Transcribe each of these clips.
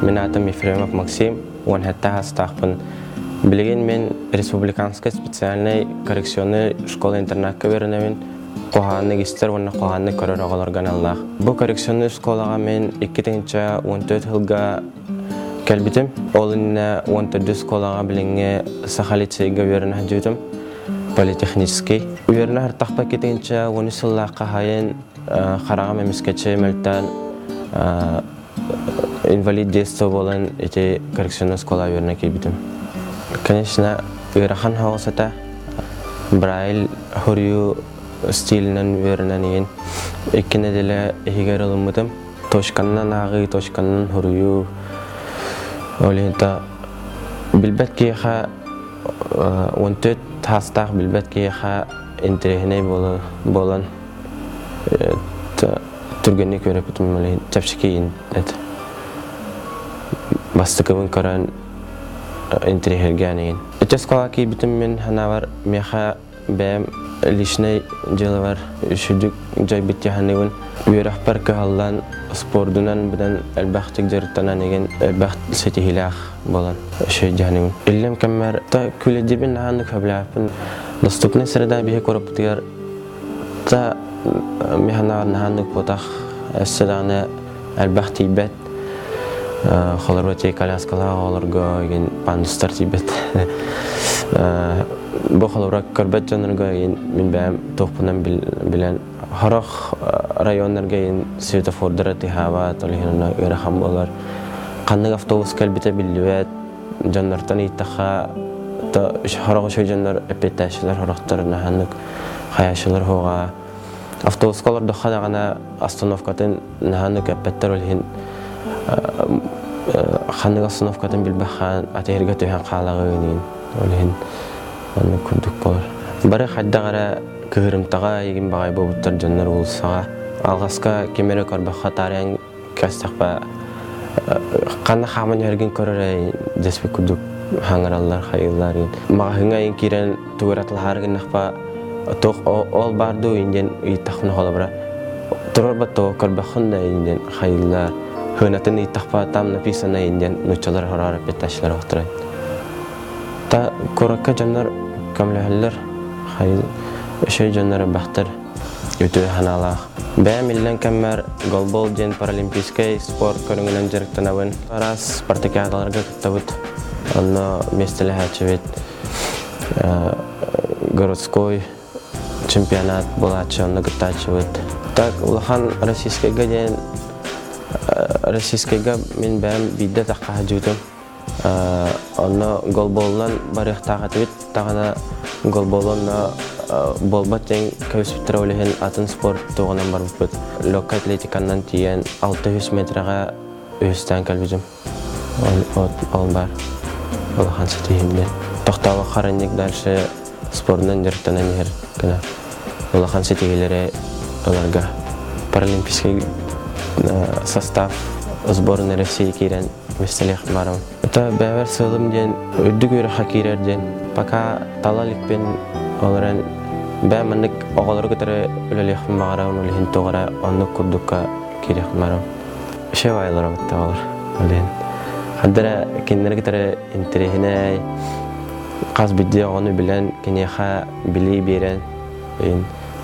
Мин аатым Ефремов Максим, 17 саастаахпын. Билигин мин Республиканскай специальнай коррекционнай школа-интернакка үөрэнэбин. Куһаҕаннык истэр уонна куһаҕаннык көрөр оҕолорго аналлаах. Бу коррекционнай школаҕа мин 2014 сылга кэлбитим. Ол иннинэ 14 школаҕа билиҥҥи Саха лицейгэ үөрэнэ сылдьыбытым. Политехнический. Үөрэнэ сыртахпа 2013 сыллаахха хаһайын хараҕым эмискэччи мөлтөөн инвалид детства буолан ити коррекционнай школа үөрэнэ киирбитим. Конечно, ыарахан соҕус этэ. Брайль хоруйу стилинэн үөрэнэн иһин икки нэдиэлэ иһигэр ылыммытым. Точканан ааҕыы, точканан хоруйуу. Ол иһин билбэт киһиэхэ 14 саастаах билбэт киһиэхэ интэриэһинэй буолан түргэнник үөрэппитим чэпчэки этэ. Бастакыбын көрөн интэриэһиргээн игин. Ити оскуолаҕа киирбитим мин санаабар миэхэ бэйэм личнэй дьыалабар үчүгдүк дьайбыт дьаһаныыбын. Үөрэхпэр кыһаллан, спордунан быдан элбэхтик дьарыктанан игин элбэх ситиһиилээх буолан үчүгэй дьаһаныыбын. Иллэм кэммэр та күлэдьибин наһаа сөбүлээппин. Доступный среда биһи куораппытыгар та механаҕар наһаа ныкпатах өссө даҕаны элбэх тиийбэт. Холобура тиий коляскалаах оҕолорго игин пандустар тиийбэт. Бу холобура көрбөт дьоннорго игин мин бэйэм туохпунан билэн сорох районнарга игин светофордара тыаһаабат, ол иһин онно ыарахан буолар. Ханнык автобус кэлбитэ биллибэт, дьоннортон ыйыттахха сорох үчүгэй дьоннор эппиэттээччилэр, сорохтор наһааннык хайааччылар суоҕа. Автобуска олордоххо даҕаны остановкатын наһааннык эппэттэр, ол иһин ханнык остановкатын билбэххэ атыырга түһэн хаалаҕын иин. Ол иһин оннук курдук буолар. Бары хайдах эрэ кыһырымтаҕа игин баҕай буолбуттар дьоннор уулуссаҕа. Алҕаска ким эрэ көрбөххө таарыйан кэстэхпэ ханна хааман иһэргин көрөр ээ дэспит курдук хаҥыраллар хайыыллар маҕаһыыҥҥа иин киирэн тугу эрэ атылаһаары гыннахпа туох ол баар дуу иин диэн ыйыттахпына холобура турарбат то көрбөххүн да иин диэн хайыыллар хыанатын ыйыттахпа там написано иин диэн нууччалар хороор эппиэттээччилэр охторой та куоракка дьоннор көмөлөһөллөр хайы үчүгэй дьоннор элбэхтэр үтүө санаалаах. Бэйэм иллэҥ кэммэр голбол диэн паралимпийскай спорт көрүҥүнэн дьарыктанабын. Араас спартакиадаларга кыттабыт. Онно миэстэлэһээччибит городской чемпионат буолааччы, онно кыттааччыбыт. Так улахан российскайга диэн российскайга мин бэйэм биирдэ тахха сылдьыбытым. Онно голболунан барыахтаах этибит даҕаны голболу онно буолбат диэн кэбиспиттэрэ ол иһин атын спорт туоҕунан барбыппыт. Легкай атлетиканнан тиийэн 600 метрэҕэ үһүстээн кэлбитим. Ол баар улахан ситиһиим диэн. Тохтообох харанньык дальше спордунан дьарыктанан иһэр гына улахан ситиһиилэри ыларга паралимпийский состав сборной России киирэн Миэстэлиэх барабын. Это бэйэбэр сыалым диэн үрдүк үөрэххэ киирэр диэн. Пока тала иликпин, ол эрэн бэйэм маннык оҕолору кытары үлэлиэхпин баҕарабын, ол иһин тоҕо эрэ оннук курдукка киириэхпин баҕарабын. Үчүгэй баайылара бытта оҕолор. Ол иһин ханна эрэ кинилэри кытары интэриэһинэй, хас биирдии оҕону билэн, киниэхэ билии биэрэн,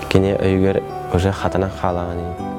кини өйүгэр уже хатанан хаалаҕын